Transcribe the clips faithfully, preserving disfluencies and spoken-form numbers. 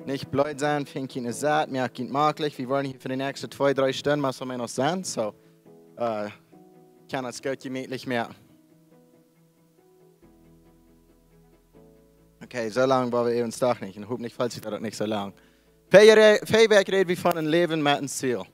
Nich bleed sennen, finjen ne Sitt, moaken jemaklich. Wie woaren hia fa de näakjste twee, dree Stunden más o menos sennen. So, äh, kaun daut goot jemietlich moaken. Okay, soo lang woa wie äwent doch nich. Un hopentlich felt sikj daut uk nich soo lang. Väa Wäakj räd wie von een Läwen met een Ziel.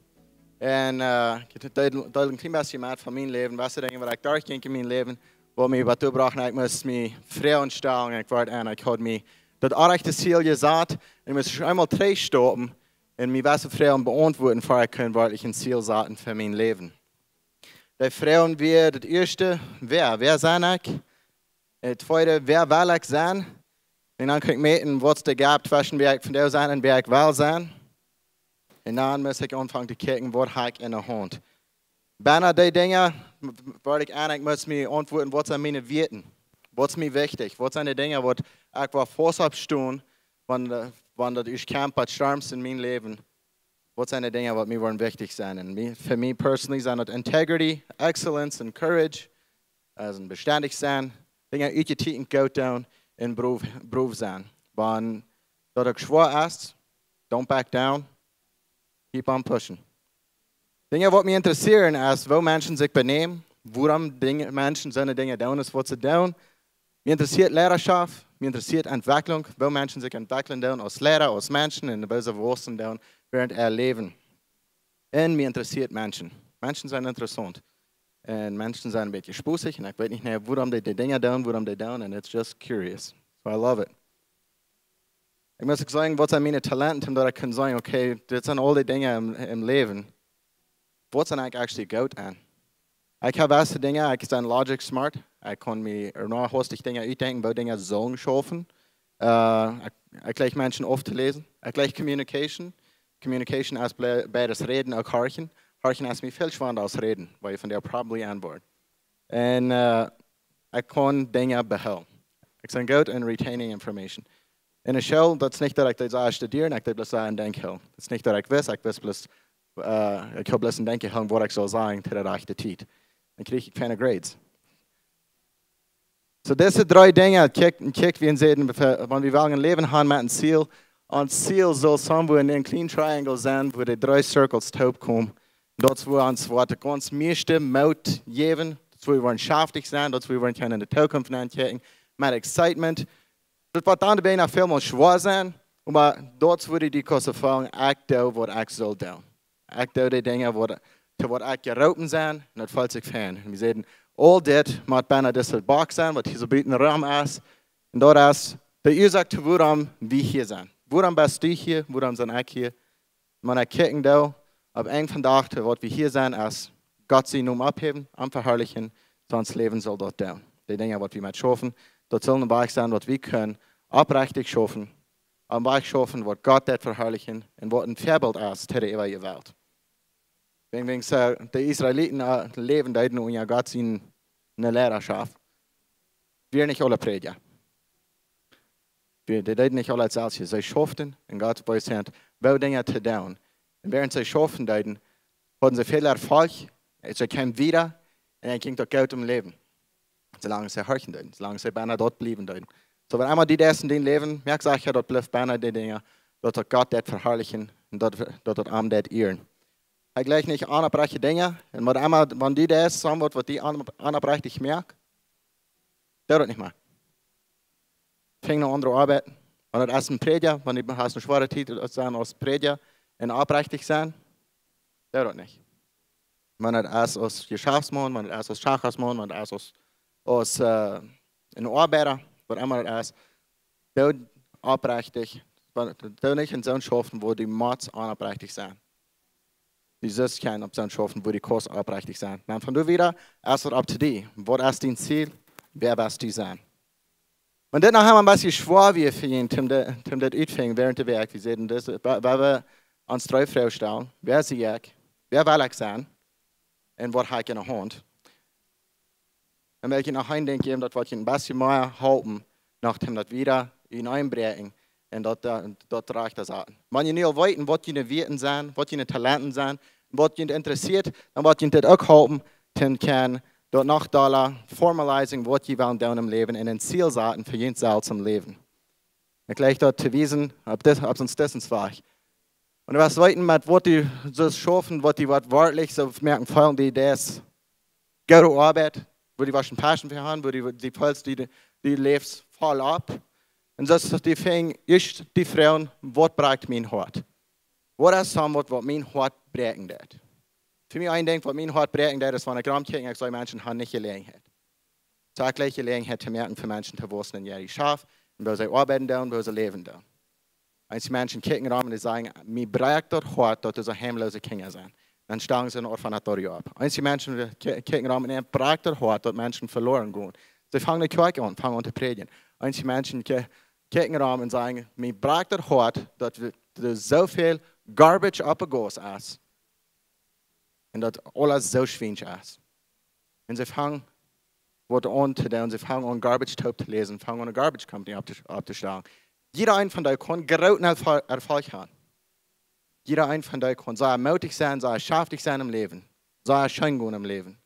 Un, äh, ekj deed, deed een kjlien bät met von mien Läwen, waut de Dinja waut ekj derchjinkj en mien Läwen, waut mie waut toobrocht, ekj must mie Froagen stalen, ekj wort aun, ekj haud mie daut rajchte Ziel jesat, un ekj must eemol trigjstoppen un mie waut Froagen beauntwuaden, ea ekj kunn werkjlich een Ziel saten fa mien Läwen. De Froagen wieren daut ieeschte, wäa, wäa sie ekj? Daut tweede, wäa well ekj sennen? Un dan kunn ekj moaken, waut es de gap tweschen wäa ekj vondoag sie un wäa ekj well sennen? Un dan must ekj aunfangen to kjikjen, waut hab ekj en de Haunt? Bennen dee Dinja, wort ekj aun, ekj must mie auntwuaden, waut sent miene Wieeten? Waut es mie wichtich? Waut sent de Dinja, waut ekj woa faust opp stonen, wan, äh, wan daut es Kaump, waut Storms en mien Läwen? Waut sent de Dinja, waut mie woaren wichtich sennen? Un mie, fa mie personally sent daut integrity, excellence un courage. Aulsoo bestendich sennen, Dinja utjetieekjent goot doonen un broof, broof sennen. Wan daut uk schwoa es, don't back down, keep on pushing. Dinja waut mie interessieren es, woo Menschen sikj benämen, wuarom Dinja, Menschen soone Dinja doonen, es waut see doonen. Mie interessieet Leidaschoft, mie interessieet Entwicklung, woo Menschen sikj entwickeln doonen, aus Leida, aus Menschen, un woo see wausen doonen, wäarent äa Läwen. Un mie interessieet Menschen. Menschen sent interessaunt. Un Menschen sent een bät spossich. Un ekj weet nich, nä, wuarom dee, dee Dinja doonen, wuarom dee doonen. And it's just curious. So I love it. Ekj must uk sajen, waut sent miene Talenten, om daut ekj kunn sajen, okay, dit sent aul dee Dinja em, em Läwen. Waut sie ekj actually goot aun? Ekj hab waut Dinja, ekj sie logic smart. Ekj kaun mie ea noch hastich Dinja utdenkjen, woo Dinja sellen schaufen. Äh, ekj, ekj jleich Menschen auftoläsen. Ekj jleich communication. Communication es ble-, beides räden, uk horchen. Horchen es mie väl schwanda aus räden, wua jie vondoag probably aun woaren. Un, äh, ekj kaun Dinja behoolen. Ekj sie goot en retaining information. En de School, daut es nich daut ekj daut soo studieed, ekj deed bloos soo een Denkj hoolen. Daut es nich daut ekj wist, ekj wist bloos, äh, ekj haud bloos een Denkj hoolen, waut ekj sull sajen, to de rajchte Tiet. Dan kjrieech ekj feine grades. So, dise dree Dinja, kjikj, kjikj, wie wie säden, wan wie wellen een Läwen haben met een Ziel. Ons Ziel saul somewhere en een kjlien triangle sennen, wua de dree circles toopkomen. Daut es wua ons woat de gaunz mieeschte Moot jäwen. Daut es wua wie woaren schaftich sennen. Daut es wua wie woaren kjennen en de Zukunft aunkjikjen. Met excitement. Daut woat dan de Been väl mea schwoa sennen. Oba daut es wua du die kaust feelen, ekj doo waut ekj saul doonen. Ekj doo de Dinja waut, to waut ekj jeroopen sie, un daut felt sikj fein. Un wie säden, aul dit mott bennen dise Box sennen, waut hia soo buten rom es. Un daut es de Uasoak to wuarom wie hia sent. Wuarom best du hia? Wuarom sie ekj hia? Wan ekj kjikjen doo, opp een vondoag to waut wie hia sent, es Gott sienen Nomen opphäwen, am veharlichen, soo ons Läwen saul daut doonen. De Dinja waut wie met schaufen, daut saul een Wajch sennen, waut wie kjennen oprajcht schaufen, een Wajch schaufen, waut Gott deit veharlichen un waut een Väabilt es to de äwaje Welt. Wäajen, wäajen, äh, de Israeliten, äh, läwden deeden unja Gott siene Leidaschoft. Wieren nich aule Prädja. Wie, dee deeden nich aule daut selwje. See schauften un Gott wees an, woo Dinja to doonen. Un wäarent see schaufen deeden, hauden see väl Erfolg, see kjeemen wieda un dan jinkj daut goot em Läwen. Soo lang aus see horchen deeden, soo lang aus see bennen doa bliewen deeden. Soo, wan eemol du deist en dien Läwen, moakj secha, daut blift bennen dee Dinja, daut daut Gott deit veharlichen un daut, daut daut am deit ieren. Ekj jleich nich onoprajchte Dinja, un wan eemol, wan du deist, soo waut, waut die on-, onoprajcht moakt, doo daut nich mea. Finj eene aundre Oabeit. Wan daut es een Prädja, wan du hast eene schwoare Tiet sennen aus Prädja un oprajcht sennen, doo daut nich. Wan daut es aus Jeschäftsmaun, wan daut es aus Schachasmaun, wan daut es aus, aus, äh, een Oabeida, waut emma daut es, doo oprajcht, wan, doo nich en soon schaufen, wua du motst onoprajcht sennen. Du sust kjennen opp soon schaufen, wua du kaust oprajcht sennen. Dan von doa wieda es daut opp to die. Waut es dien Ziel? Wäa west du sennen? Wan dit noch eemol een bät schwoa wia fa junt, om de-, om dit uttofinjen wäarent de Wäakj, wie säden, dis, wa-, wua wie ons dree Froagen stalen. Wäa sie ekj? Wäa well ekj sennen? Un waut hab ekj en de Haunt? Dan well ekj noch een Dinkj jäwen, daut woat junt een bät mea halpen, no däm daut wieda enenn brinjen un daut, äh, daut rajcht to saten. Wan jie nu aul weeten, waut june Wieeten sent, waut june Talenten sent, waut junt interessieet, dan woat junt dit uk halpen, om kjennen daut noch dolla formalizieren, waut jie wellen doonen em Läwen un een Ziel saten fa junt selfst em Läwen. Ekj jleich daut to wiesen opp dis, opp soon Distance Wajch. Un du woascht weeten, met waut du sust schaufen, waut die woat werkjlich soo moaken feelen, dee daut goode Oabeit, wua du waut een Passion fa hast, wua du, du feelst, du, du läfst voll opp. Un soo es daut die fang, ieescht die froagen: Waut brakjt mien Hoat? Waut es somewhat, waut mien Hoat bräakjen deit? Fa mie een Dinkj, waut mien Hoat bräakjen deit, es wan ekj romkjikj un ekj see, Menschen haben nich Jeläajenheit. Soo ekj jleich Jeläajenheit to moaken fa Menschen to wausen en äare Jeschäft, un woo see oabeiden doonen, woo see läwen doonen. Eenje Menschen kjikjen rom un dee sajen: Mie brakjt daut Hoat, daut doa soo heimloose Kjinja sent. Dan stonen see een Orfanatorium opp. Eenje Menschen kjikjen rom un an brakjt daut Hoat, daut Menschen veloaren gonen. See fangen de Kjoakj aun, fangen aun to prädjen. Eenje Menschen kjikjen rom un sajen: Mie brakjt daut Hoat, daut wie, doa soo väl garbage opp de Gauss es. Un daut aules soo schwiensch es. Un see fangen waut aun to doonen, see fangen aun garbage toop to läsen, fangen aun eene garbage company opp to, opp to stalen. Jieda een von dee kaun grooten Erfol-, Erfolg haben. Jieda een von dee kaun sea moodich sennen, sea schaftich sennen em Läwen, sea scheen gonen em Läwen.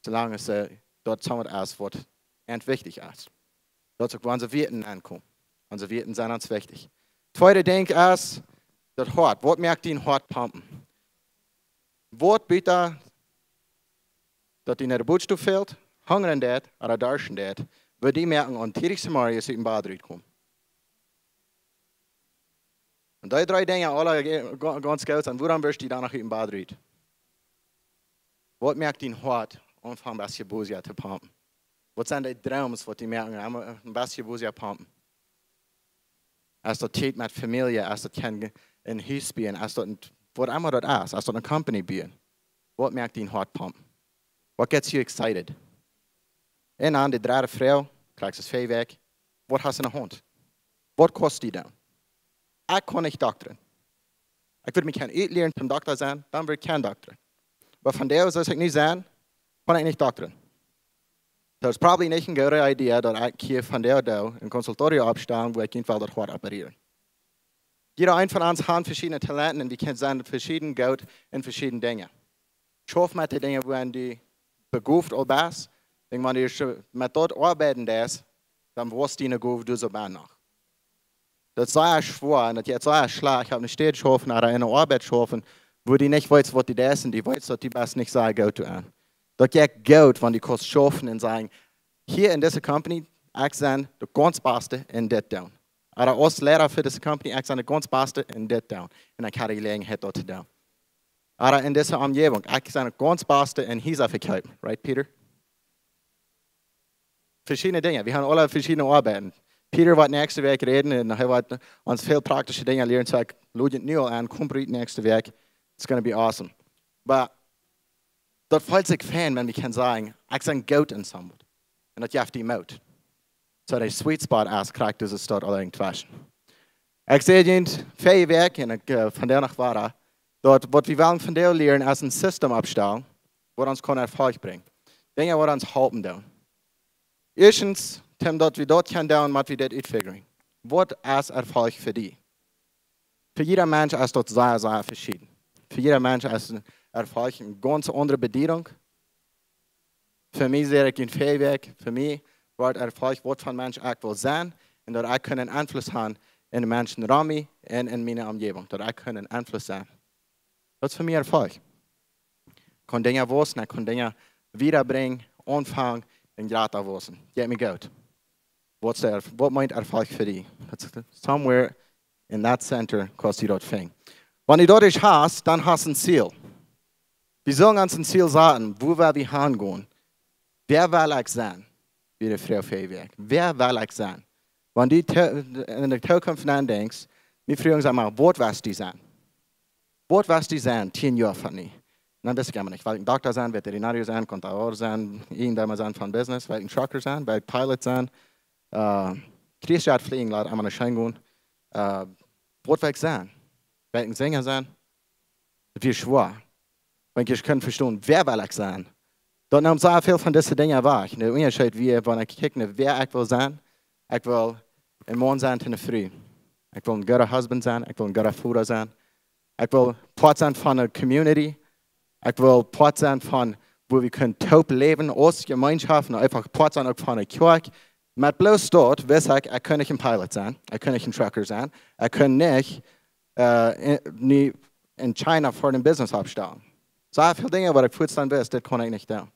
Soo lang aus see daut somewhat es, waut an wichtich es. Daut es uk, wua onse Wieeten aunkomen. Onse Wieeten sent ons wichtich. Tweede Dinkj es daut Hoat. Waut moakt dien Hoat pumpen? Waut bäta, daut die nich de Butscht fält, hungren deit, ooda darschten deit, woat die moaken aum tiedichsten Morjen ut däm Bad rutkomen? Un dee dree Dinja aule ga-, ga-, gaunz goot sent, wuarom woascht du dan noch ut däm Bad rut? Waut moakt dien Hoat aunfangen een bät bosja to pumpen? Waut sent dee Dreems, waut die moaken een bät bosja pumpen? Es daut Tiet met Famielje, es daut kjennen em Hus buen, es daut een, waut emma daut es, es daut eene company buen? Waut moakt dien Hoat pumpen? What gets you excited? Un dan de dredde Froag, krakjt soo aus väl wajch: Waut hast du enne Haunt? Waut kost die dan? Ekj kaun nich doktren. Ekj wudd mie kjennen utlieren toom Dokta sennen, dan wudd ekj kjeen Dokta. Oba von doa, soo aus ekj nu sie, kaun ekj nich doktren. Daut es probably nich eene goode Idee, daut ekj hia von doa doo, een consultorio oppstal, wua ekj eefach daut Hoat operieren. Jieda een von ons haft veschiedne Talenten un wie kjennen sennen veschieden goot en veschiedne Dinja. Schauf met de Dinja, wua du begooft aul best. Denkj mau, wan du scho-, met daut oabeiden deist, dan woascht du eene Gow doa soo bie noch. Daut es sea schwoa un daut jeit sea schlajcht, opp eene Städ schaufen ooda enne Oabeit schaufen, wua du nich weetst, waut du deist un du weetst, daut du best nich sea goot doaraun. Daut jeit goot, wan du kaust schaufen un sajen: Hia en dise company, ekj sie de gaunz baste en dit doonen. Ooda aus Leida fa dise company, ekj sie de gaunz baste en dit doonen. Un ekj haud de Jeläajenheit daut to doonen. Ooda en dise Omjäajent, ekj sie de gaunz baste en Hiesa vekjeepen. Right, Peter? Veschiedne Dinja. Wie haben aule veschiedne Oabeiten. Peter woat näakjste Wäakj räden un hee woat ons väl praktische Dinja lieren. Soo ekj lod junt nu aul aun, komt rut näakjste Wäakj. It's gonna be awesome. Oba daut feelt sikj fein, wan wie kjennen sajen: Ekj sie goot en somewhat. Un daut jeft die Moot. Soo de sweet spot es krakjt dise Städ aul irjentwua. Ekj säd junt väl Wäakj un ekj, äh, von doa noch wada, daut waut wie wellen von doa lieren es een System oppstalen, waut ons kaun Erfolg brinjen. Dinja, waut ons halpen doonen. Ieeschtens, toom daut wie daut kjennen doonen, mott wie dit utfiguren. Waut es Erfolg fa die? Fa jieda Mensch es daut sea, sea veschieden. Fa jieda Mensch es Erfolg eene gaunz aundre Bediedunk. Fa mie säd ekj junt väl Wäakj, fa mie wia Erfolg, waut fa een Mensch ekj well sennen, un daut ekj kunn een Einfluss haben en de Menschen rom mie un en miene Omjäajent, daut ekj kunn een Einfluss sennen. Daut es fa mie Erfolg. Kaun Dinja wausen, ekj kaun Dinja wiedabrinjen, aunfangen un jrata wausen. Jeit mie goot. Waut es de Erf-, waut meent Erfolg fa die? It's somewhere in that center, kaust du daut finjen. Wan du daut hast, dan hast du een Ziel. Wie sellen ons een Ziel saten, wua well wie hangonen? Wäa well ekj sennen? Wia de Froag väl Wäakj. Wäa well ekj sennen? Wan du to-, en de Tookunft nodenkjst, mie froagen see mau: Waut west du sennen? Waut west du sennen, tieen Joa von nu? Un dan wist ekj emma nich, well ekj een Dokta sennen, Veterinario sennen, Contador sennen, irjentwaut sennen von Business, well ekj een Trucker sennen, well ekj Pilot sennen, äh, Priesthood flieejen, lot emma no Scheen gonen. Äh, waut well ekj sennen? Well ekj een Sinja sennen? Daut wia schwoa. Wan ekj kjennen vestonen, wäa well ekj sennen? Daut neem sea väl von dise Dinja wajch. De Unjascheet wia, wan ekj kjikj no wäa ekj well sennen, ekj well een Maun sennen to eene Fru. Ekj well een gooda husband sennen, ekj well een gooda Voda sennen. Ekj well Poat sennen von eene community. Ekj well Poat sennen von, wua wie kjennen toop läwen aus Jemeenschoft, un eefach Poat sennen uk von eene Kjoakj. Met bloos daut wist ekj, ekj kunn nich een Pilot sennen, ekj kunn nich een Trucker sennen, ekj kunn nich äh, en, nu en China fa een Business oppstalen. Soo väl Dinja waut ekj fuaz dan wist, dit kunn ekj nich doonen.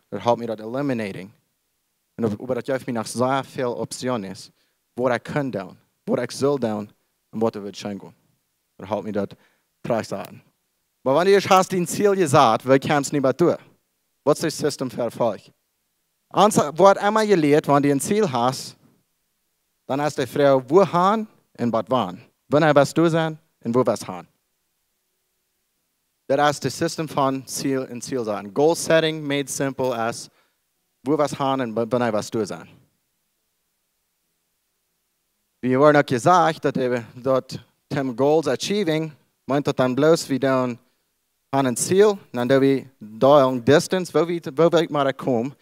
Daut holp mie daut eliminating. Un opp-, oba daut jeef mie noch soo väl Optionen, waut ekj kunn doonen, waut ekj sull doonen un waut wudd scheen gonen. Daut holp mie daut trajchtsaten. Oba wan du ieescht hast dien Ziel jesat, woo kjemst nu bat doa? Waut es daut System fa Erfolg? Ons woat emma jelieet, wan du een Ziel hast, dan es de Froag, wua han un bat wan? Wanea woascht du sennen un wua woascht han? Daut es daut System von Ziel un Ziel setten. Goal setting made simple es, wua woascht han un wa-, wanea woascht du sennen? Wie haben uk jesajcht, daut, daut Tim Goals Achieving meent daut dan bloos, wie doonen aun een Ziel, dan doo wie doonen distance, woo wie, woo wiet wie komen,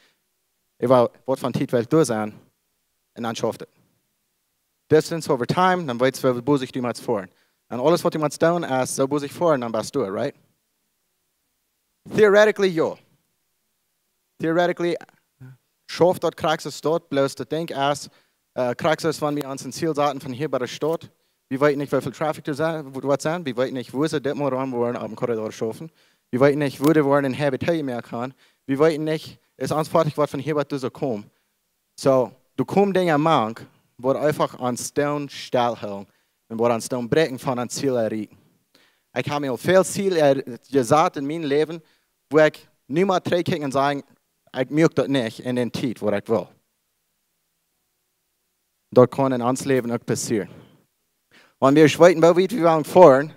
äwa waut fa Tiet well ekj doa sennen, un dan schauft et. Distance over time, dan weetst du, woo bosich du motst foaren. Un aules waut du motst doonen, es soo bosich foaren, dan best du, right? Theoretically, jo. Theoretically, schauft daut krakjt soo, bloos daut Dinkj es, äh, krakjt soo, wan wie ons een Ziel saten von hia bie de Staut. Wie weeten nich, woo väl Traffic doa sent, wo-, woat sennen. Wie weeten nich, woo see dit mol rom woaren opp een Korridor schaufen. Wie weeten nich, woo dee woaren een Habit jemoakt haben. Wie weeten nich, es ons foadich waut von hia bat doa soo komen. Soo, doa komen Dinja mank, waut eefach ons doonen stell hoolen un waut ons doonen bräakjen von ons Ziel erreichen. Ekj hab mie aul väl Ziel er-, jesat en mien Läwen, wua ekj nu mol trigjkjikj un saj, ekj muak daut nich en dee Tiet, waut ekj well. Daut kaun en ons Läwen uk passieren. Wan wie weeten, woo wiet wie wellen foaren,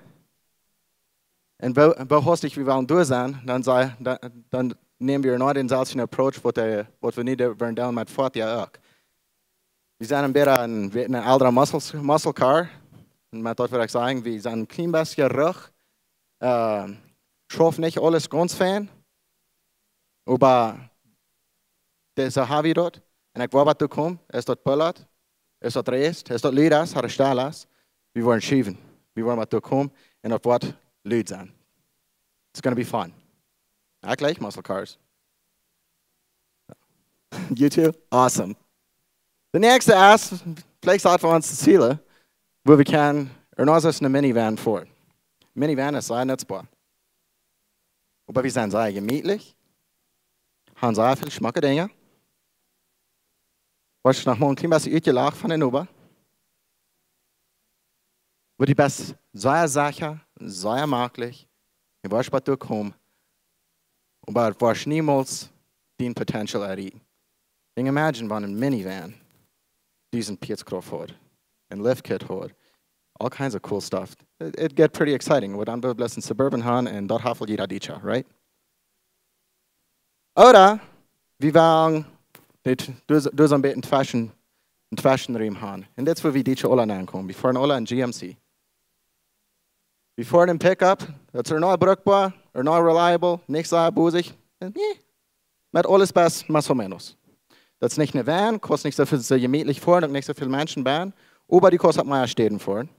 un woo, woo hastich wie wellen doa sennen, dan saj, dan, dan näm wie noch dänselwjen Approach, waut de, waut wie nu doonen met Foatia uk. Wie sent een bät een, een eldra Muscle, Muscle Car. Un met daut well ekj sajen, wie sent een kjlien bät rich. Äh, schauft nich aules gaunz fein. Oba daut es soo, hab wie daut. Un ekj woa bat doa komen, es daut Pilot, es daut Reist, es daut Lied, es daut Stell, es. Wie woaren schiewen. Wie woaren bat doa komen un daut woat leet sennen. It's gonna be fun. Ekj like muscle cars. You too? Awesome. De näakjste es, veleicht sat wie ons Ziele, wua wie kjennen, ea aus eene Minivan foaren. Minivan es sea nutzboa. Oba wie sent sea jemietlich, haben sea väl schmocke Dinja. Woascht noch mol een kjlien bät utjelacht von de Nobasch. Oba du best sea secha, sea jemaklich, du woascht bat doa komen, oba woascht niemols dien Potential erreichen. Dän imagine, wan een Minivan dise Pietzkraft haud, een Lift Kit haud, all kinds of cool stuff. It, it get pretty exciting. Oba dan well wie bloos een Suburban haben un daut haft aul jieda Dietscha, right? Ooda, wie wellen dit, doa, doa soo een bät een Fashion, een Fashion Dream haben. Un daut es wua wie Dietscha aula aunkomen. Wie foaren aula een G M C. Wie foaren een Pickup, daut es noch brukboa, noch reliable, nich soo bosich. Äh, nä. Met aules best más o menos. Daut es nich een Van, kaust nich soo väl, soo jemietlich foaren, uk nich soo väl Menschen bie. Oba du kaust opp mea Städen foaren.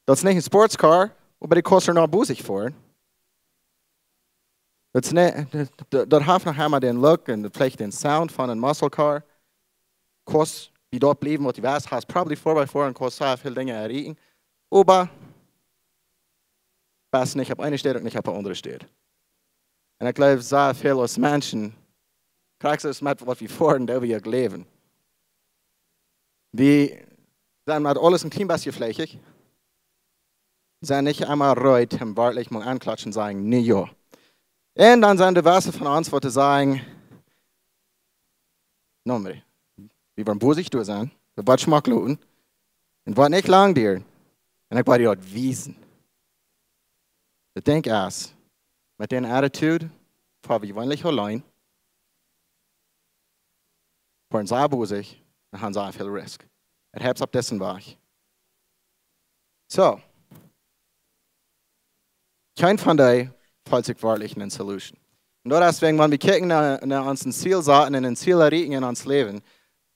Daut es nich een Sports Car, oba du kaust noch bosich foaren. Daut es nä-, daut, daut, daut haft noch emma dän Look un veleicht dän Sound von een Muscle Car. Kaust bie daut bliewen waut du west, hast probably four by four un kaust sea väl Dinja erreichen. Oba best nich opp eene Städ un nich opp eene aundre Städ. Un ekj jleew, sea väl aus Menschen, krakjt soo met waut wie foaren, daut wie uk läwen. Wie sent met aules een kjlien bät fläkjich. Sent nich emol reed, om werkjlich mol aunklatschen un sajen, nä, jo. Un dan sent de Wesse von ons, waut to sajen, no, Mary, wie woaren bosich doa sennen, daut woat schmock looten, un woat nich lang dieren. Un ekj woa die daut wiesen. Daut Dinkj es, met dän Attitude, foa wie jeweenlich auleen, foaren sea bosich un haben sea väl Risk. Et haft opp disen Wajch. Soo. Kjeen von dee felt sikj werkjlich een Solution. Un daut es wäajen, wan wie kjikjen no, no ons een Ziel saten un een Ziel erreichen en ons Läwen,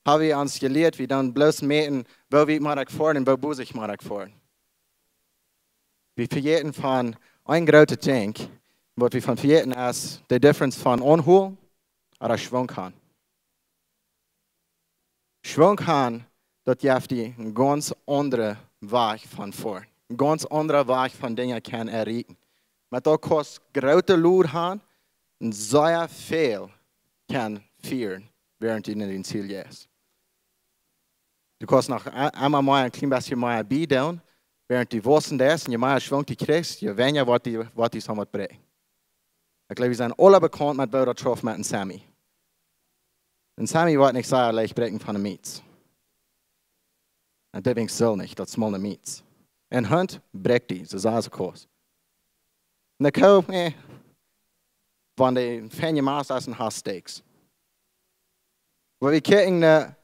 hab wie ons jelieet, wie doonen bloos mäten, woo wiet mott ekj foaren un woo bosich mott ekj foaren. Wie vejäten von een grootet Dinkj, waut wie von vejäten es, de difference von aunhoolen ooda Schwung haben. Schwung han, daut jeft die een gaunz aundren Wajch von foaren. Een gaunz aundren Wajch von Dinja kjennen erreichen. Met daut kaust groote Load han un sea väl kjennen fieren, wäarent du no dien Ziel jeist. Du kaust noch e-, emma mea een kjlien bät mea biedoonen, wäarent du wausen deist un je mea Schwung du kjrichst, je weinja woat die, woat die soo waut bräakjen. Ekj jleew, wie sent aule bekaunt met woo daut schauft met een Semi. Een Semi woat nich soo leicht bräakjen von de Mietz. Un daut denkjst du nich, daut es mau ne Mietz. Een Hunt bräakjt die, soo aus de Kos. Ne Koo, nä. Wan dee fein jemast es un hast Steaks. Oba wie kjikjen no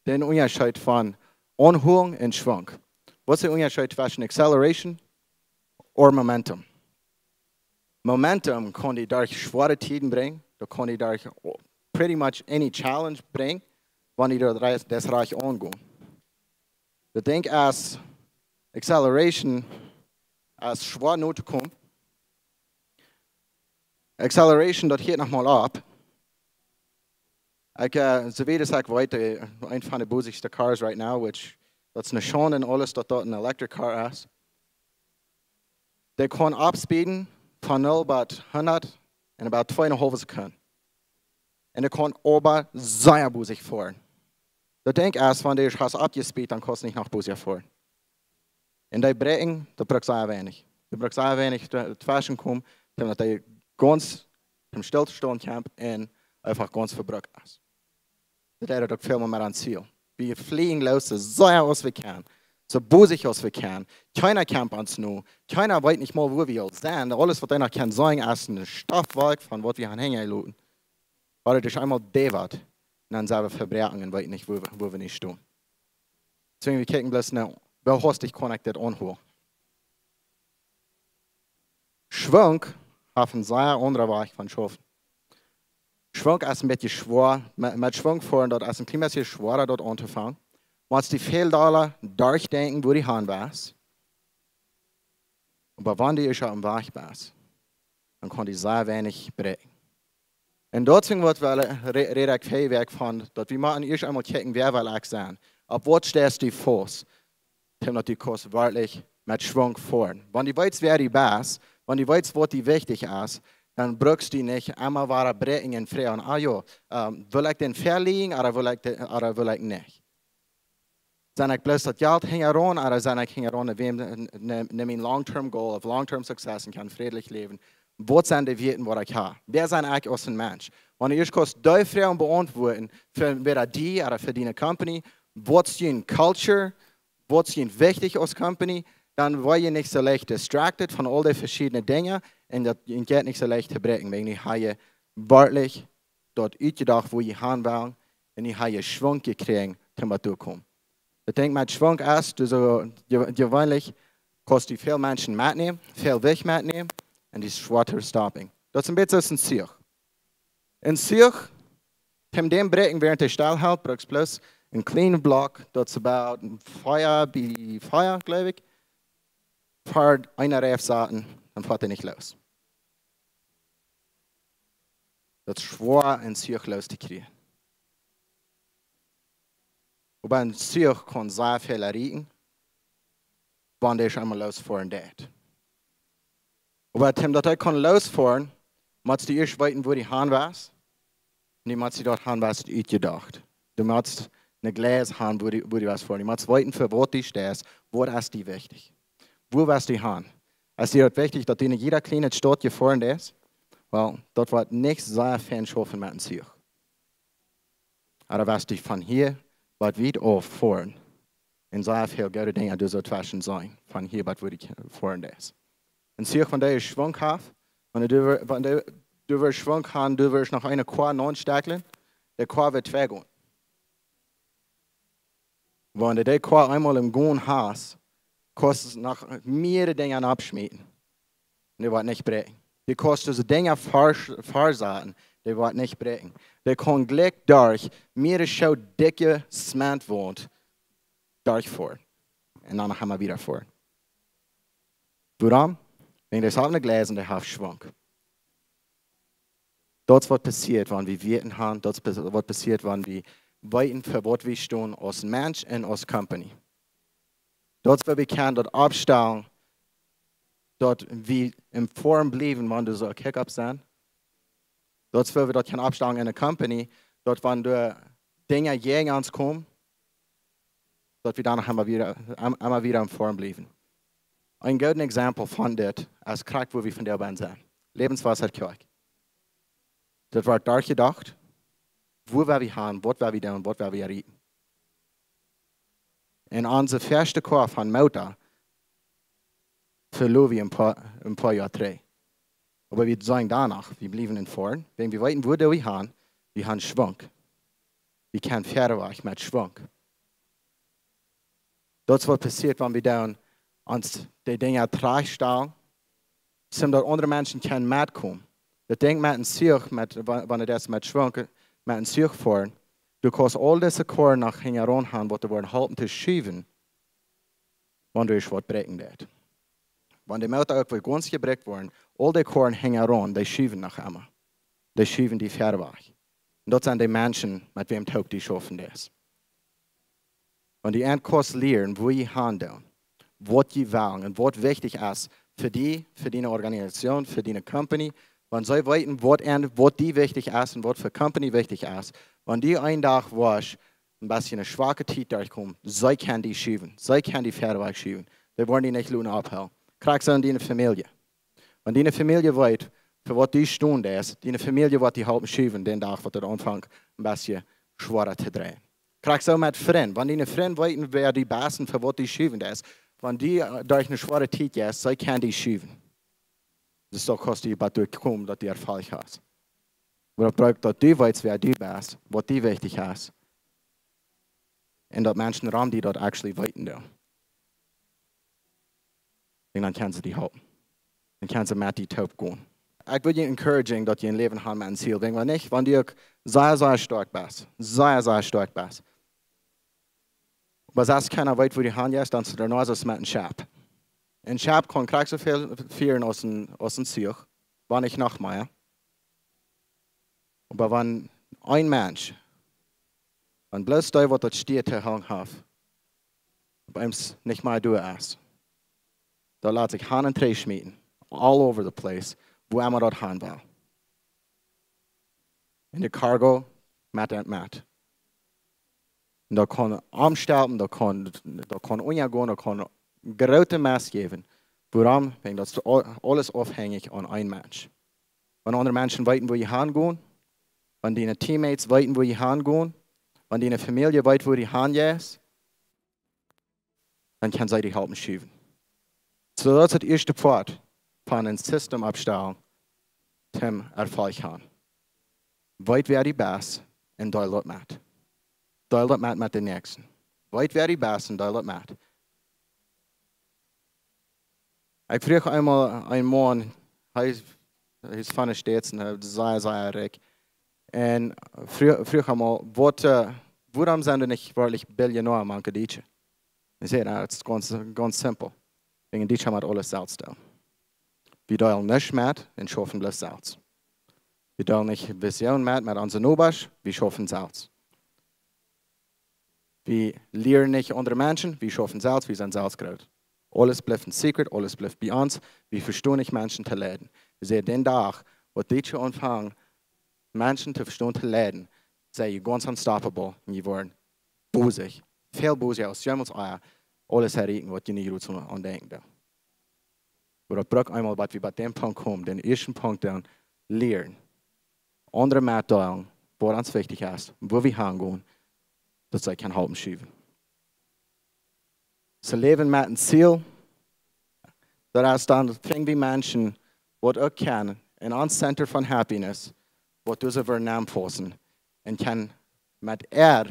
dän Unjascheet von Aunhoolen un Schwung. Waut es de Unjascheet tweschen Acceleration or Momentum? Momentum kaun die derch schwoare Tieden brinjen. Daut kaun die derch pretty much any challenge brinjen, wan du daut reis-, daut rajcht aungonen. Daut Dinkj es, Acceleration es schwoa no to komen. Acceleration, daut hieet noch mol opp. Ekj, äh, soo wiet aus ekj weet, äh, eent von de busigste cars right now, which, daut es ne Schaund un aules, daut daut een electric car es. Dee kaun oppspeeden von null bat hundat en about twee un een haulf Sekunden. Un dee kaun oba sea busich foaren. Daut Dinkj es, wan du hast oppjespeedt, dan kaust du nich noch busicha foaren. Un dee bräakjen, daut brukt sea weinich. Daut brukt sea weinich tw-, tweschen komen, daut dee gaunz tom Stillstonen kjemt un eefach gaunz vebrukt es. Daut es uk väl mea aum Ziel. Wie flieen loos, soo sea aus wie kjennen. Soo busich aus wie kjennen. Kjeena kjemt ons no. Kjeena weet nich mol, wua wie aul sent. Aules, waut eena kaun seenen, es een Stoffwolkj von waut wie han henjen jeloten. Oba daut es eemol dee waut. Un dan sent wie vebroaken un weeten nich, wua wie, wua wie nu stonen. Deswäajen, wie kjikjen bloos no, woo hastich kaun ekj dit aunhoolen. Schwung haft een sea aundren Wajch von schaufen. Schwung es een bät schwoa, met, met Schwung foaren, daut es een kjlien bät schwoa, daut auntofangen. Motst du väl dolla derchdenkjen, wua du han west. Oba wan du ieescht oppem Wajch best, dan kaun die sea weinich bräakjen. Un daut es waut wie, re-, räd ekj väl Wäakj von, daut wie motten ieescht eemol kjikjen, wäa well ekj sennen. Opp waut steist du faust? Daut du kaust werkjlich met Schwung foaren. Wan du weetst, wäa du best, wan du weetst, waut die wichtich es, dan brukst du nich emma wada bräakjen un froagen, ah jo, ähm, well ekj dan velieren ooda well ekj de-, ooda well ekj nich? Sie ekj bloos daut Jelt hinjaraun, ooda sie ekj hinjaraun, wäm, ne, ne, ne mien long-term goal of long-term success un kaun frädlich läwen? Waut sent de Wieed, waut ekj hab? Wäa sie ekj aus een Mensch? Wan du ieescht kaust dee Froagen beauntwuaden, fa entwäda die ooda fa diene Company, waut es june culture, waut es june wichtich aus Company, dan woa jie nich soo leicht distracted von aul dee veschiedne Dinja un daut jeit nich soo leicht to bräakjen, wan jie ha werkjlich daut utjedocht, wua jie han wellen, un jie ha Schwung jekjräajen, toom waut doa komen. Ekj denkj, met Schwung es, du soo, je-, jeweenlich kaust du väl Menschen metnämen, väl Jewicht metnämen, un dee es schwoa to stoppen. Daut es een bät soo aus een Zuch. Een Zuch, toom dän bräakjen, wäarent hee stell helt, brukst bloos een kjlienen Block, daut es about fia bie fia, jleew ekj, fa eene Reif saten, dan foat hee nich loos. Daut es schwoa, een Zuch loos to kjrieen. Oba een Zuch kaun sea väl erreichen, wan dee eemol loosfoaren deit. Oba toom daut hee kaun loosfoaren, motst du ieescht weeten, wua du han west. Un du motst die daut han west utjedocht. Du motst een Gleis han, wua du, wua du west foaren. Du motst weeten, fa waut du steist, waut es die wichtich. Wua west du han? Es die daut wichtich, daut du en jieda kjliene Staut jefoaren best? Well, daut woat nich sea fein schaufen met een Zuch. Oba west du von hia waut wiet auf foaren, un sea väl goode Dinja doa soo tweschen sennen, von hia waut wua du foaren best. Een Zuch, wan dee Schwung haft, wan dee, wan dee, du woascht Schwung han, du woascht noch eene Koa nensteken, de Koa woat twei gonen. Wan du de Koa eemol em Gonen hast, kaust du noch mearere Dinja aufschmieten. Un dee woat nich bräakjen. Du kaust dise Dinja ver-, versaten, dee woat nich bräakjen. Dee kaun jlikj derch mearere Schoo dikje Zementwaunt derchfoaren. Un dan noch emol wieda foaren. Wuarom? Wäajen dee es een Gleis un dee haft Schwung. Daut es waut passieet, wan wie Wieed han. Daut es pas-, waut passieet, wan wie weeten fa waut wie stonen aus Mensch un aus Company. Daut es woo wie kjennen daut aufstalen, daut wie em Form bliewen, wan doa soo Hiccups sent. Daut es woo wie daut kjennen aufstalen en eene Company, daut wan doa Dinja jäajen ons komen, daut wie dan noch emma wada, em-, emma wada em Form bliewen. Een goodet Exempel von dit es krakjt woo wie vondoag bie sent. Lebenswasser Kjoakj. Daut woat doa jedocht, woo woa wie gonen, waut woa wie doonen, waut woa wie erreichen. Un onse ieeschte Koa von Moota veloaren wie een poa, een poa Joa trigj. Oba wie sajen doano, wie bliewen em Form, wan wie weeten woo wie gonen, wie gonen Schwung. Wie kjennen wieda wajch met Schwung. Daut es waut passieet, wan wie dan ons dee Dinja trajchtstalen, soo daut aundre Menschen kjennen metkomen. Daut Dinkj met een Zuch, met, wa-, wan et es met Schwung, met een Zuch foaren, du kaust aul dise Koaren noch hinjaraun gonen, waut doa woaren halpen to schuwen, wan doa waut bräakjen deit. Wan de Moota uk wada gaunz jebrukt woat, aul dee Koaren hinjaraun, dee schuwen noch emma. Dee schuwen die wieda wajch. Un daut sent dee Menschen, met wäm du toop schaufen deist. Wan du an kaust lieren, woo du gonen deist, waut du west un waut wichtich es fa die, fa diene Organisation, fa diene Company, wan see weeten waut an, waut die wichtich es un waut fa Company wichtich es, wan du een Dach woascht een bät eene schwake Tiet derchkomen, see kjennen die schuwen, see kjennen die wieda wajch schuwen. Dee woaren die nich loten aufhoolen. Krakjt soo en diene Famielje. Wan diene Famielje weet, fa waut du stonen deist, diene Famielje woat die halpen schuwen, dän Dach waut et aunfangt een bät schwoara to dreien. Krakjt soo met Frind. Wan diene Frind weeten wäa du best un fa waut du schuwen deist, wan du, äh, derch eene schwoare Tiet jeist, see kjennen die schuwen. Daut es doch kost die waut derchkomen, daut du Erfolg hast. Oba daut brukt daut du weetst wäa du best, waut die wichtich es. Un daut Menschen rom die daut actually weeten doonen. Un dan kjennen see die halpen. Dan kjennen see met die toop gonen. Ekj well die encouragen daut du een Läwen hast met een Ziel. Denkj mau nich, wan du uk sea, sea stoakj best. Sea, sea stoakj best. Oba selfst kjeena weet woo du gonen deist, dan es et doano soo aus met een Schepp. Een Schepp kaun krakjt soo väl foaren aus een, aus een Zuch. Wan nich noch mea. Oba wan een Mensch, wan bloos dee waut daut Stia to hoolen haft, opp eemol nich mea doa es, dan lat sikj gonen un trigj schmieten, all over the place, wua emma daut gonen well. Un de Cargo met un met. Un daut kaun omstelpen, daut kaun, daut kaun unjagonen, daut kaun groote Mess jäwen. Wuarom? Wäajen daut es au-, aules aufhenjich aun een Mensch. Wan aundre Menschen weeten wua du gonen deist, wan diene Teammates weeten wua du gonen deist, wan diene Famielje weet wua du gonen deist, dan kjennen see die halpen schuwen. Soo daut es daut ieeschte Poat von een System oppstalen, toom Erfolg gonen. Weet wäa du best un deel daut met. Deel daut met met dän Näakjsten. Weet wäa du best un deel daut met. Ekj fruach eemol een Maun, hee, hee es von de States un hee es sea, sea rikj. Un fruach, fruach eemol, waut, äh, wuarom sent doa nich werkjlich Billionäre mank de Dietsche? Ekj säd, na, daut es gaunz, gaunz simpel. Wäajen de Dietsche motten aules selfst doonen. Wie deelen nuscht met un schaufen bloos selfst. Wie deelen nich Vision met, met onse Nobasch, wie schaufen selfst. Wie lieren nich aundre Menschen, wie schaufen selfst, wie sent selfst groot. Aules blift een secret, aules blift bie ons, wie vestonen nich Menschen to leiden. Wie sent dän Dach, waut Dietsche aunfangen, Menschen to vestonen to leiden, sent jie gaunz unstoppable un jie woaren bosich, väl bosja aus jemols ea, aules erreichen waut jie nich jrods aun denkjen doonen. Oba daut brukt eemol waut wie bie dän Punkt komen, dän ieeschten Punkt doonen, lieren. Aundre metdeelen, waut ons wichtich es, wua wie gonen deist, daut see kjennen halpen schuwen. Soo Läwen met een Ziel, daut es dan, finj wie Menschen, waut uk kjennen, en ons Center von Happiness, waut doa soo wellen nenfaussen, un kjennen met äa,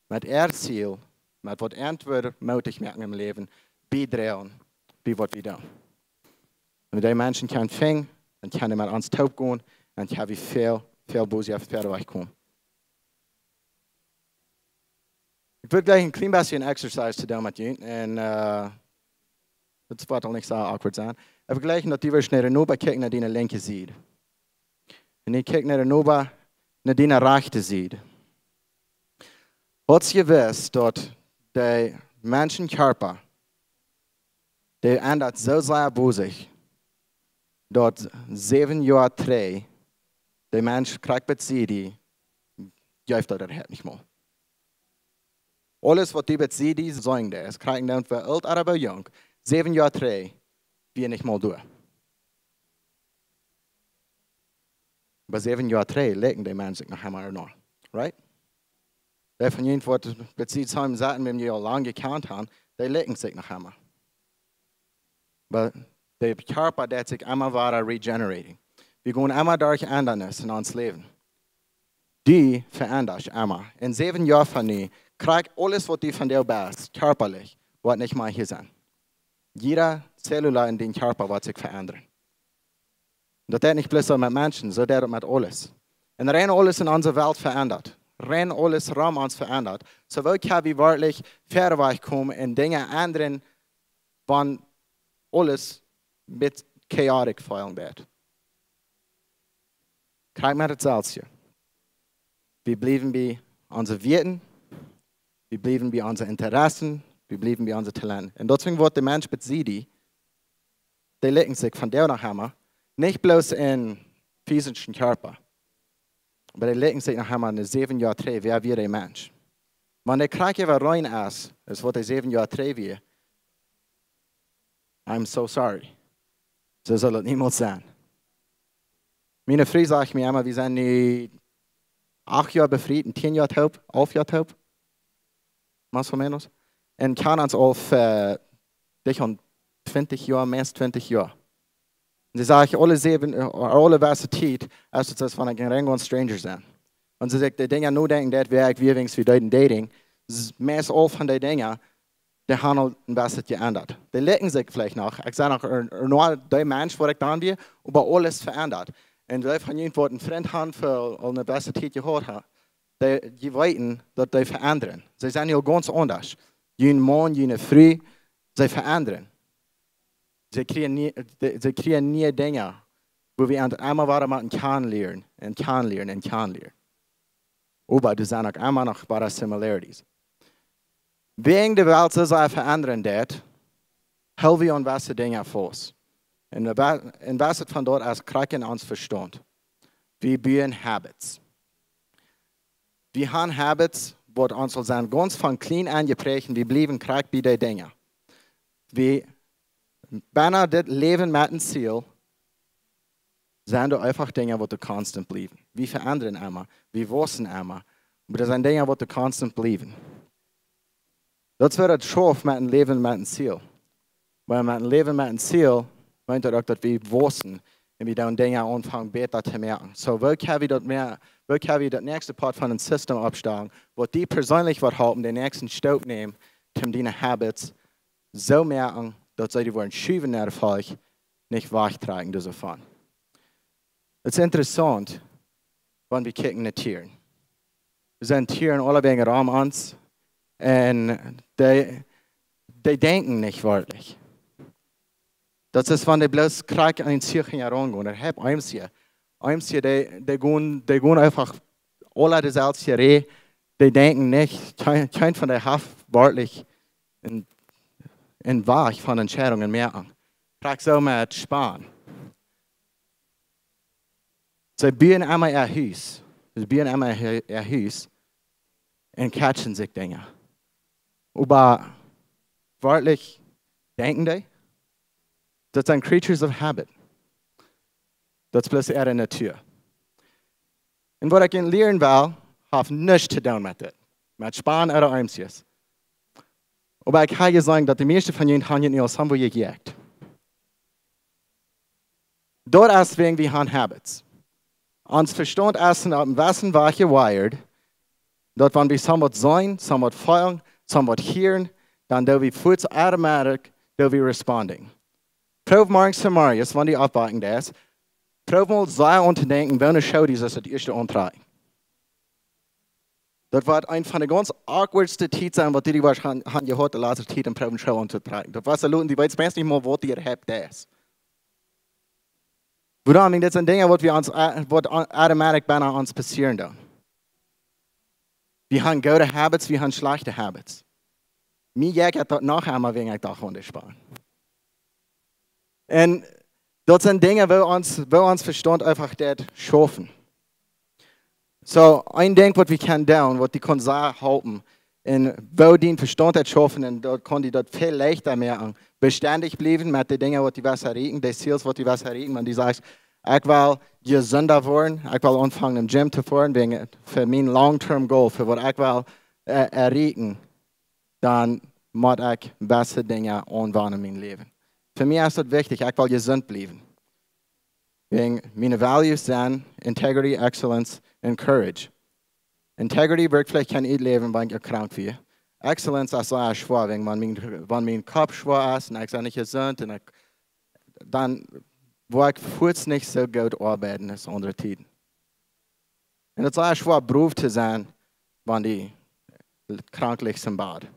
met äa Ziel, met waut äant woat mootich moaken em Läwen, biedroagen, bie waut wie doonen. Un wan dee Menschen kjennen finjen, dan kjennen dee met ons toop gonen, un kjenn wie väl, väl bosja wieda wajch komen. Ekj well jlikj een kjlien bät een Exercise to doonen met junt. Un, äh, daut woat aul nich soo awkward sennen. Ekj well jlikj daut du woascht no dän Noba kjikjen, no diene linkje Sied. Un du kjikjst no dän Noba, no diene rajchte Sied. Hast jewist daut de Menschenkjarpa, dee endat soo sea bosich, daut säwen Joa trigj, de Mensch krakjt bat sied die, jeft daut, daut hieet nich mol. Aules waut du bat sied die seenen deist, krakjt dan fa oolt ooda junk, säwen Joa trigj, wia nich mol doa. Oba säwen Joa trigj, likjten de Mensch sikj noch emol noch. Right? Dee von junt waut bat sied samen saten, waut jie aul lang jekjant han, dee likjten sikj noch emol. Oba de Kjarpa deit sikj emma wada regenerating. Wie gonen emma derch Endanis en ons Läwen. Du veendascht emma. En säwen Joa von nu, krakjt aules waut du vondoag best, kjarpalich, woat nich mea hia sennen. Jieda Zellula en dien Kjarpa woat sikj veendren. Daut deit nich bloos soo met Menschen, soo deit daut met aules. Un rein aules en onse Welt veendat. Rein aules rom ons veendat. Soo woo kjenn wie werkjlich wieda wajch komen un Dinja endren, wan aules met chaotic feelen deit. Krakjt met daut selwje. Wie bliewen bie onse Wieeten, wie bliewen bie onse Interessen, wie bliewen bie onse Talenten. Un daut es waut de Mensch bat sied die, dee likjten sikj vondoag noch emma, nich bloos en physischen Kjarpa, oba dee likjten sikj noch emma en säwen Joa trigj, wäa wia de Mensch. Wan de Krakjt äwa rein es, es waut de säwen Joa trigj wia, I'm so sorry. Soo saul daut niemols sennen. Miene Fru sajcht mie emma, wie sent nu acht Joa befriet un tieen Joa toop, alf Joa toop, más o menos. Un kjanen ons aul fa, äh, dicht aun twintich Joa, meist twintich Joa. Un see sajcht, aule säwen, äh, aule wesse Tiet, es et aus wan ekj een random stranger sie. Un see sajcht, de Dinja nodenkjen, daut wia ekj wäajens wie deeden dating, s-, meist aul von de Dinja, dee han aul een bät jeendat. Dee likjten sikj veleicht noch. Ekj sie noch er, er, noch de Mensch waut ekj dan wia, oba aules veendat. Un dee von junt waut een Frint han fa aul een bät Tiet jehaut han, dee, dee weeten daut dee veendren. See sent nu gaunz aundasch. Jun Maun, june Fru, see veendren. See kjrieen nie, see, see kjrieen niee Dinja, wua wie ons emma wada motten kjanen lieren un kjanen lieren un kjanen lieren. Oba doa sent uk emma noch wada similarities. Wäajen de Welt soo sea veendren deit, hool wie aun wesse Dinja faust. Un de Welt, un wesse von daut es krakjt en ons Vestaunt. Wie buen habits. Wie han habits, waut ons aul sent gaunz von kjlien aun jepräacht, wie bliewen krakjt bie de Dinja. Wie bennen dit Läwen met een Ziel, sent doa eefach Dinja waut doa constant bliewen. Wie veendren emma, wie wausen emma, oba doa sent Dinja waut doa constant bliewen. Daut es waut et schauft met een Läwen met een Ziel. Oba met een Läwen met een Ziel, meent daut uk daut wie wausen un wie dan Dinja aunfangen bäta to moaken. Soo, woo kjenn wie daut mea, woo kjenn wie daut näakjste Poat von een System oppstalen, waut die perseenlich woat halpen, dän näakjsten Stap nämen, om diene habits soo moaken, daut see die woaren schuwen no de Folj, nich wajchtrakjen doavon. Et es interessaunt, wan wie kjikjen no Tieren. Doa sent Tieren aulewäajen rom ons un dee, dee denkjen nich werkjlich. Daut es wan dee bloos krakjt aun sikj hinjaraun gonen. Daut haft Eemsje. Eemsje, dee, dee gonen, dee gonen eefach aula deselwje Rieej. Dee denkjen nich, kjeen, kjeen von dee haft werkjlich een, een Wajch von Entscheidungen moaken. Krakjt soo met Span. See buen emma äa Hus. See buen emma äa, äa Hus. Un catchen sikj Dinja. Oba werkjlich denkjen dee? Daut sent creatures of habit. Daut es bloos äare Natua. Un waut ekj junt lieren well, haft nuscht to doonen met dit. Met Span ooda Eemsjes. Oba ekj hab jeseenen daut de mieeschte von junt han junt nu aul somewhere jejäajt. Daut es wäajen wie han habits. Ons Vestaunt es opp een wessen Wajch jewired, daut wan wie somewhat seenen, somewhat feelen, somewhat hieren, dan doo wie fuaz automatic, doo wie responding. Proow morjens to morjens, wan du oppwaken deist, proow mol sea aun to denkjen, woone Schoo du sust daut ieeschte auntrakjen. Daut woat eent von de gaunz awkwardste Tiet sennen, waut du die woascht han, han jehaut de latste Tiet, om proowen Schoo auntotrakjen. Daut woascht du loten, du weetst meist nich mol, waut du hab deist. Wuarom? Dit sent Dinja, waut wie ons, äh, waut au-, automatic bennen ons passieren doonen. Wie haben goode Habits, wie haben schlajchte Habits. Mie jekjat daut noch emol, wan ekj doa aun de Span. Un daut sent Dinja, woo ons, woo ons Vestaunt eefach deit schaufen. So, een Dinkj waut wie kjennen doonen, waut die kaun sea halpen, un woo dien Vestaunt deit schaufen, un daut kaun die daut väl leichta moaken, bestendich bliewen met de Dinja waut du west erreichen, de Ziele waut du west erreichen, wan du sajchst, ekj well jesunda woaren, ekj well aunfangen em Gym to foaren, wäajen fa mien long-term goal, fa waut ekj well, äh, erreichen, dan mott ekj jewesse Dinja aunwenjen en mien Läwen. Fa mie es daut wichtich, ekj well jesunt bliewen. Wäajen miene values sent integrity, excellence un courage. Integrity woa ekj veleicht kjennen utläwen, wan ekj krank sie. Excellence es sea schwoa, wäajen wan mien, wan mien Kopp schwoa es un ekj sie nich jesunt un ekj, dan woa ekj fuaz nich soo goot oabeiden aus aundre Tieden. Un daut es sea schwoa, brav to sennen, wan du krank lichst em Bad.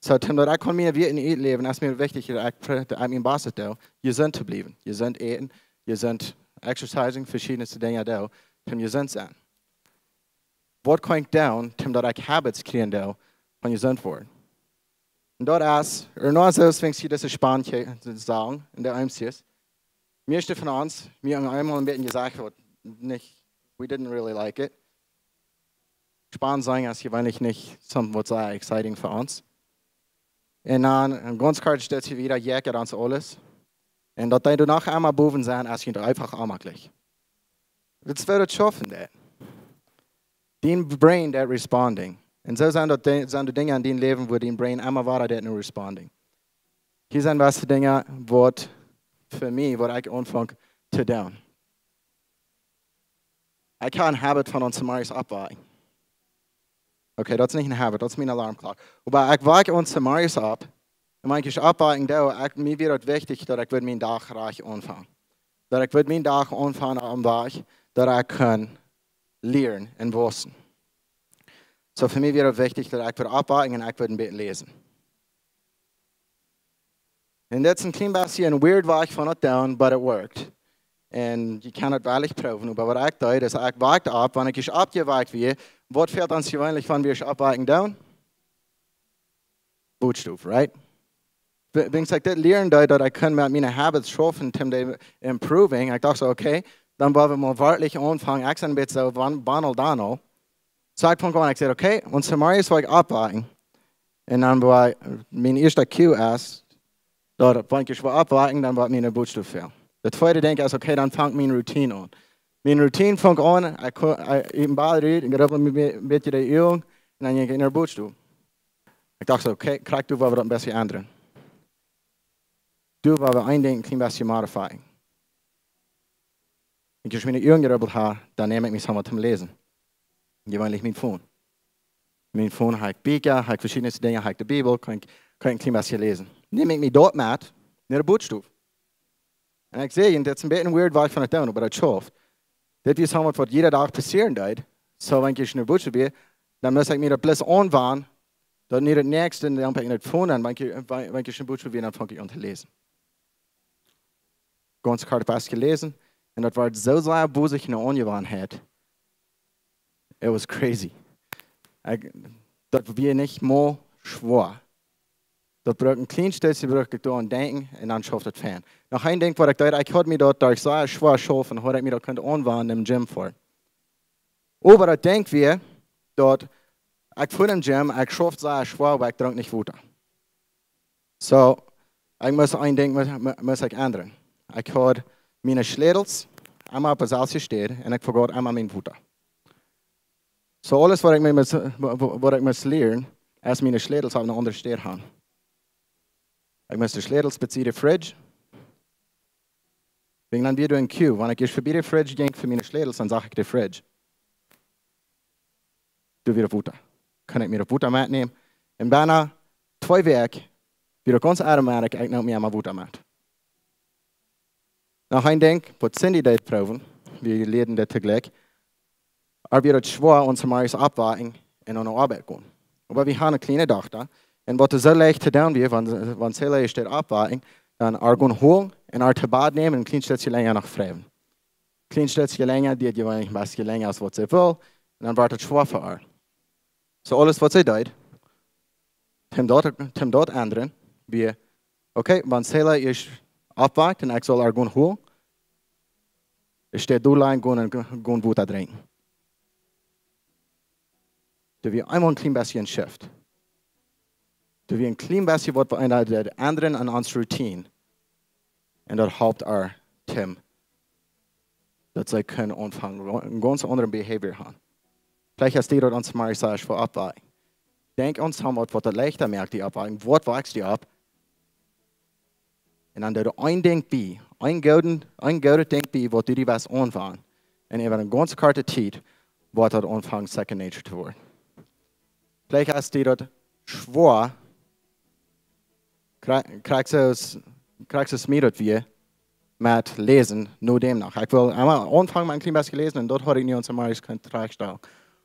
So, toom daut ekj kaun miene Wieed utläwen, es mie wichtich daut ekj, daut ekj mien Best doo, jesunt to bliewen. Jesunt äten, jesunt exercising, veschiedne Dinja doo, toom jesunt sennen. Waut kaun ekj doonen, toom daut ekj habits kjrieen doo, von jesunt woaren? Un daut es, ea noch soo aus wie dise Span sajen, en de M Cs. Mieeschte von ons, wie haben eemol een bät jesajcht, waut nich, we didn't really like it. Span sajen es jeweenlich nich something waut sea exciting fa ons. Un dan, en gaunz kort stellt sikj wada, jekjat ons aules. Un daut dee doano emma bowen sent, es je eefach onjemaklich. Daut es woo daut schaufen deit. Dien brain deit responding. Un soo sent daut Di-, sent de Dinja en dien Läwen, wua dien brain emma wada deit nu responding. Hia sent jewesse Dinja, waut fa mie, waut ekj aunfung to doonen. Ekj hab een habit von ons zemorjes oppwaken. Okay, daut es nich een habit, daut es mien Alarmklock. Oba ekj wak ons zemorjes opp. Un wan ekj oppwaken doo, ekj, mie wia daut wichtich, daut ekj wudd mienen Dach rajcht aunfangen. Daut ekj wudd mienen Dach aunfangen opp een Wajch, daut ekj kunn lieren un wausen. So fa mie wia daut wichtich, daut ekj wudd oppwaken un ekj wudd een bät läsen. Un daut es een kjlien bät een weird Wajch von daut doonen, but it worked. Un jie kjennen daut werkjlich proowen, oba waut ekj deed, es, ekj wakjt opp, wan ekj oppjewakjt wia, waut fält ons jeweenlich, wan wie oppwaken doonen? Bootstow, right? Wan ekj dit lieren deed, daut ekj kunn met miene habits schaufen, toom dee improving, ekj docht soo, okay, dan woa wie mol werkjlich aunfangen, ekj sie een bät soo wan-, wanel dan aul. So ekj funk aun, ekj säd, okay, ons zemorjes woa ekj oppwaken. Un dan woa, mien ieeschta cue es, daut wan ekj woa oppwaken, dan woat miene Bootstow fälen. Daut tweede Dinkj es, okay, dan fangt miene Routine aun. Miene Routine funk aun, ekj ko-, ekj, ekj em Bad rut, un grubbel een bät de Uagen, un dan jinkj ekj en de Bootstow. Ekj docht soo, okay, krakjt doa woa wie daut een bät endren. Doa woa wie een Dinkj een kjlien bät modifyen. Wan ekj miene Uagen jegrubbelt hab, dan neem ekj mie soo waut toom läsen. Jeweenlich mien Phone. Mien Phone hab ekj Bieekja, hab ekj veschiedne Dinja, hab ekj de Bibel, kaun ekj, kaun ekj een kjlien bät läsen. Neem ekj mie daut met no de Bootstow. Un ekj saj, daut es een bät een weird Wajch von daut doonen, oba daut schauft. Dit es soo waut, waut jieda Dach passieren deed. So, wan ekj en de Bootstow wia, dan must ekj mie daut bloos aunwanen, daut nu daut näakjste, dan pak ekj daut Phone aun, wan ekj, wan, wan ekj en de Bootstow wia, dan funk ekj aun to läsen. Gaunz kort waut jeläsen, un daut wort soo sea bosich eene Aunjewanheit. It was crazy. Ekj, daut wia nich mol schwoa. Daut brukt een kjlien Stootje, brukt daut doaraun denkjen un dan schauft et fein. Noch een Dinkj waut ekj deed, ekj haud mie daut derch sea schwoa schaufen, haud ekj mie daut kunt aunwanen em Gym fa. Oba daut Dinkj wia, daut ekj fua em Gym, ekj schauf sea schwoa, oba ekj drunk nich Wota. So, ekj must een Dinkj must, must ekj endren. Ekj haud miene Schlätels emma opp deeselwje Städ un ekj vegoot emma mien Wota. So aules waut ekj mie must, wa-, wa-, waut ekj must lieren, es miene Schlätels opp eene aundre Städ han. Ekj must de Schlätels bie de Fridge. Wan dan wia doa een cue, wan ekj ieescht bie de Fridge jinkj fa miene Schlätels, dan sach ekj de Fridge. Doa wia Wota. Kunn ekj mie Wota metnämen. Un bie twee Wäakj, wia ekj gaunz automatic, ekj neem mie emma Wota met. Noch een Dinkj, waut Cindy deed proowen, wie lieeden daut toojlikj, oba wia daut schwoa, ons zemorjes oppwaken un aun de Oabeit gonen. Oba wie haben eene kjliene Dochta, un waut soo leicht to doonen wia, wan, wan see leicht steit oppwaken, dan äa gonen holen un äa to Bad nämen un een kjlien Stootje lenja noch frieen. Kjlien Stootje lenja, dee jeweenlich een bät lenja aus waut see well, un dan wort et schwoa fa äa. So aules waut see deed, Tim daut, Tim daut endren, wia, okay, wan Sela es oppwakt un ekj saul ar gonen holen, ekj steit doa lang gonen, gonen Wota drinkjen. Daut wia eemol een kjlien bät een shift. Daut wia een kjlien bät waut wie enne, daut endren aun ons routine. Un daut halpt ar Tim, daut see kunnen aunfangen, een gaunz aundren behavior haben. Veleicht hast du daut aun Samarisch sas fa oppwakjen. Denkj aun waut, waut daut leichta moakt, die oppwakjen. Waut wakjst du opp? Un dan doo een Dinkj bie, een gooden, een goodet Dinkj bie, waut du die west aunfangen. Un äwa eene gaunz korte Tiet woat daut aunfangen second nature to woaren. Veleicht hast du daut schwoa, krakjt soo aus, krakjt soo aus mie daut wia, met läsen, no däm noch. Ekj wull eemol aunfangen met een kjlien bät läsen un daut haud ekj nu aun Samarisch kunt trajchtstalen.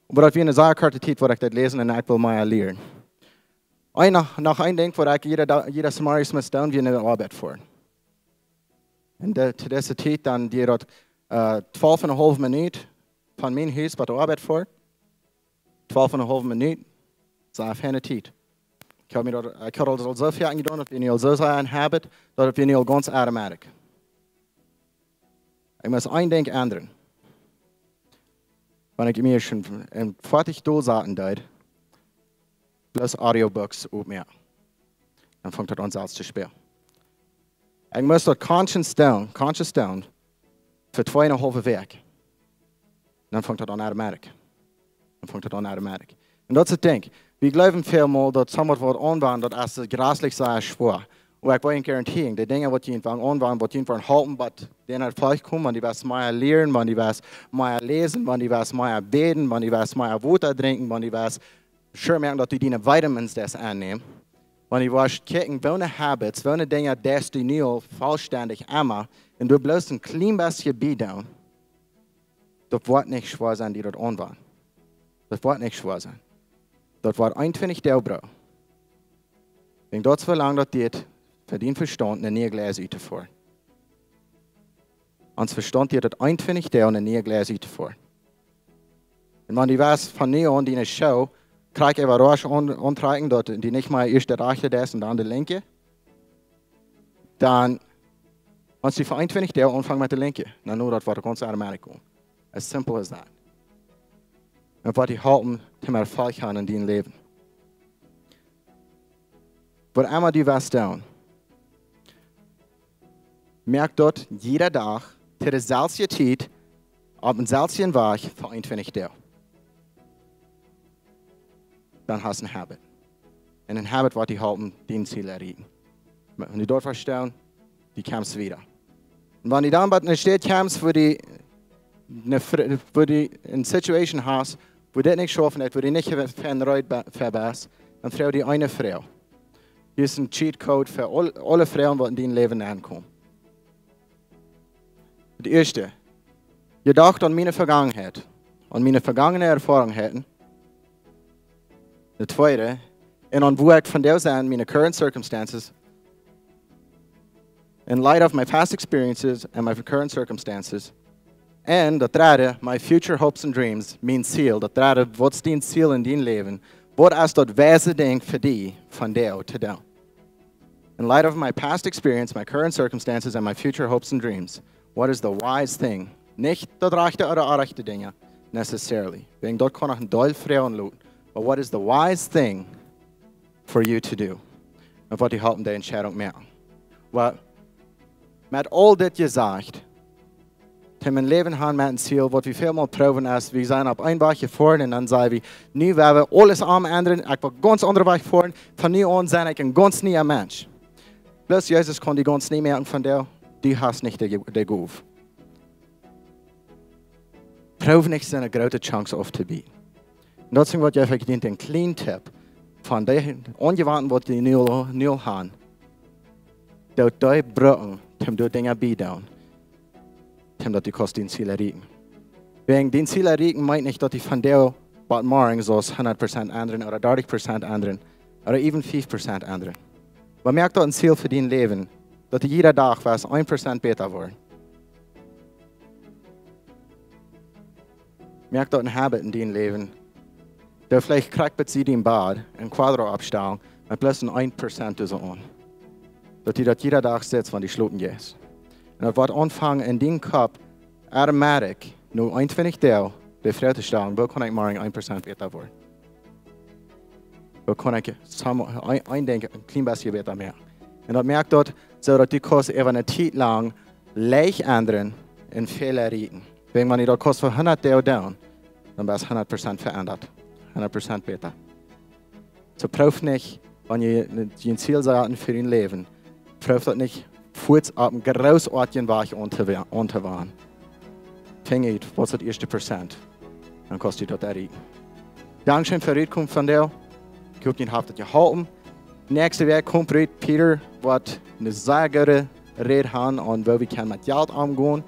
Oba daut wia eene sea korte Tiet waut ekj daut läsen un ekj wull mea lieren. Een, noch, noch een Dinkj waut ekj jieda Da-, jieda Samarisch must doonen, wia no de Oabeit foaren. Un de, to dise Tiet dan deed daut, äh, twalf un eene haulwe Minuten von mien Hus bat de Oabeit foaren. Twalf un eene haulwe Minuten, daut es eene feine Tiet. Ekj haud mie daut, ekj haud aul, aul soo väl aunjedonen, daut wia nu aul soo sea een habit, daut wia nu aul gaunz automatic. Ekj must een Dinkj endren. Wan ekj mie ieescht en, en foaftich Dolla saten deed, bloos Audiobooks oppmoaken. Dan funk daut aun selfst to spälen. Ekj must daut conscious doonen, conscious doonen, fa twee un eene haulwe Wäakj. Dan funk daut aun automatic. Dan funk daut aun automatic. Un daut es daut Dinkj. Wie jleewen väl mol daut somewhat waut aunwenjen, daut es jreslich sea schwoa. Oba ekj well junt garanteren, de Dinja waut jie aunwenjen, waut jie aunwenjen halpen, waut dän Erfolg komen, wan du west mea lieren, wan du west mea läsen, wan du west mea bäden, wan du west mea Wota drinkjen, wan du west sure moaken daut du diene vitamins deist aunnämen. Wan du woascht kjikjen, woone habits, woone Dinja deist du nu aul vollstendich emma, un du bloos een kjlien bät biedoonen, daut woat nich schwoa sennen, die daut aunwenjen. Daut woat nich schwoa sennen. Daut woat eenuntwintich Doag brucken. Wan daut soo lang daut diet, fa dien Vestaunt eene niee Gleis uttofoaren. Ons Vestaunt diet daut eenuntwintich Doag eene niee Gleis uttofoaren. Un wan du west von nu aun diene Schoh, krakjt äwa rasch aun, auntrakjen, daut du nich mea ieescht de rajchte deist un dan de linkje, dan, wan du fa eenuntwintich Doag aunfangst met de linkje, dan nu daut woat gaunz automatic gonen. As simple as that. Un waut die halpen, to mea Erfolg haben en dien Läwen. Waut emma du west doonen, moak daut jieda Dach, to de selwje Tiet, opp dän selwjen Wajch fa eenuntwintich Doag. Dan hast du een habit. Un een habit woat die halpen, dien Ziel erreichen. Wan du daut vestonen, du kjemst wieda. Un wan du dan bie eene Städ kjemst, wua du eene Fr-, wua du eene Situation hast, wua dit nich schaufen deit, wua du nich fa reed be-, fa best, dan froag die eene Froag. Hia es een Cheat Code fa aul-, aule Froagen waut en dien Läwen aunkomen. Daut ieeschte, jedocht aun miene Vergangenheit, aun miene vergangene Erfoarungen. Daut tweede, un aun woo ekj vondoag sie, miene current circumstances, in light of my past experiences and my current circumstances, un daut dredde, my future hopes and dreams, mien Ziel, daut dredde, waut es dien Ziel en dien Läwen? Waut es daut weise Dinkj fa die vondoag to doonen? In light of my past experience, my current circumstances, and my future hopes and dreams, what is the wise thing? Nich daut rajchte ooda onrajchte Dinja, necessarily. Wäajen daut kaun noch een Deel Froagen loten. But what is the wise thing for you to do? Un waut die halpen de Entscheidunk moaken. Well, met aul dit jesajcht, to mien Läwen han met een Ziel, waut wie väl mol proowen es, wie sent opp een Wajch jefoaren un dan saj wie, nu woa wie aules aunendren, ekj woa gaunz aundren Wajch foaren, von nu aun sie ekj een gaunz niea Mensch. Bloos Jesus kaun die gaunz nie moaken vondoag, du hast nich de, de Gow. Proow nich soone groote Chunks auftobieten. Un daut es waut ekj veleicht een kjlienen Tip von de Aunjewanten waut die nu, nu han. Daut die brucken, om doa Dinja biedoonen, om daut du kaust dien Ziel erreichen. Wäajen dien Ziel erreichen meent nich daut du vondoag bat morjen saust hundat Prozent endren ooda dartich Prozent endren ooda even fief Prozent endren. Oba moak daut een Ziel fa dien Läwen, daut du jieda Dach woascht een Prozent bäta woaren. Moak daut een habit en dien Läwen, Doo veleicht krakjt bat sie dien Bad een Quadro oppstalen, met bloos een een Prozent doa soo aun. Daut du daut jieda Dach sitst, wan du schlopen jeist. Un daut woat aunfangen en dien Kopp, automatic, no eenuntwintich Doag, de Froag to stalen: Woo kaun ekj morjen een Prozent bäta woaren? Woo kaun ekj some, een, een Dinkj een kjlien bät bäta moaken? Un daut moakt daut soo, daut du kaust äwa eene Tiet lang leicht endren un väl erreichen. Wäajen wan du daut kaust fa hundat Doag doonen, dan best hundat Prozent veendat. Hundat Prozent bäta. Soo, proow nich, wan jie een Ziel saten fa jun Läwen, proow daut nich fuaz opp een grootoatjen Wajch aun to wa-, aun to wanen. Finj ut, waut es daut ieeschte Prozent? Dan kaust du daut erreichen. Dankscheen fa daut Rutkomen vondoag. Ekj hop, jie haben daut jeholpen. Näakjste Wäakj kjemt rut, Peter woat eene sea goode Räd haben aun woo wie kjennen met Jelt omgonen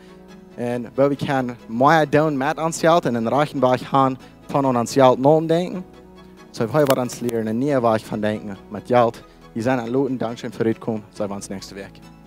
un woo wie kjennen mea doonen met ons Jelt un eenen rajchten Wajch haben von aun ons Jelt nodenkjen. Soo, hee woat ons lieren eenen nieen Wajch von denkjen met Jelt. Jie sent entloten, dankscheen fa daut Rutkomen. Seenen wie ons näakjste Wäakj.